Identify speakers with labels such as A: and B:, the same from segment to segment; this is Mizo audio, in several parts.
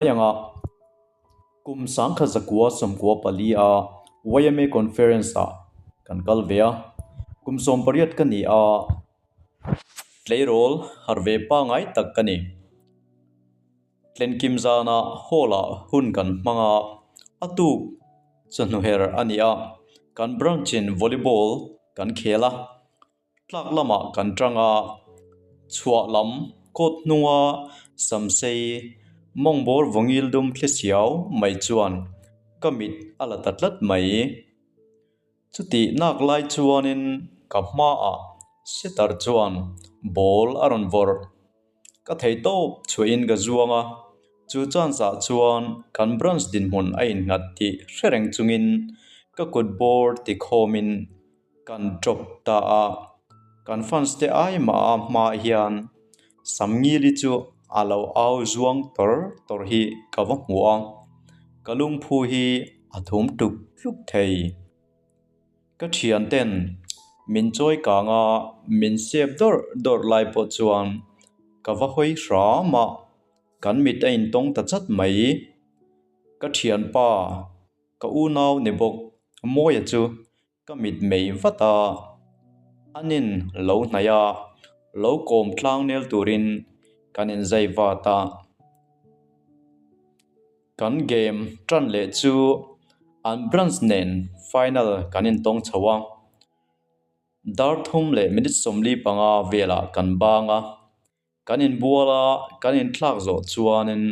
A: Anga kum 1994 a YMA Conference ah kan kal ve a, kum 18 ka ni a, tleirawl harh ve pangai tak ka ni. Tlenkim zanah hall ah hun kan hmang a, a tuk chawhnu her a ni a, kan branch in volleyball kan khel a. Tlak lamah kan tang a, chhuah lam kawt hnunga samsei mawngbawr vawngil dum thli siau mai chuan ka mit a la ta tlat mai. Chutih nak lai chuanin ka hmaah sitar chuan ball a rawn vawrh. Ka thei tawp chhuahin ka zuang a, chu chance ah chuan kan branch dinhmun a innghat tih hre reng chungin ka kut bawr tikhawmin Kan drop ta a, kan fans te ai mah a hma hian Samngili chu a lo au zuang tawr tawr hi ka va hmu a, ka lungphu hi a thum tluk tluk thei. Ka thian ten min chawi kang a, min sep dawrh dawrh lai pawh chuan ka va hawi hram a, kan mit a intawng ta chat mai. Ka thianpa ka unau ni bawk Mawia chu Ka mit mei vat a, an in lo hnaih a, lo kawm tlang nel turin kan inzai vat a. Kan game tan leh chu an branch nen final kan intawng chho a, dar thum leh minute 45 velah kan bang a. Kan inbual a, kan inthlak zawh chuanin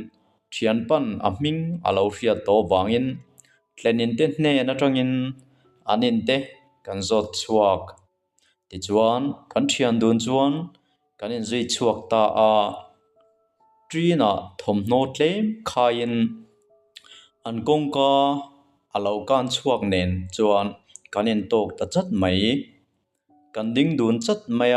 A: thianpan a hming a lo hriat tawh vangin thlenin te hnen atangin an in te kan zawt chhuak. Tichuan, kan thian dun chuan kan inzui chhuak ta a, Ṭinah thawmhnaw tlem khaiin an kawngka a lo kan chhuak nen chuan kan intawk ta chat mai. Kan ding dun chat mai a.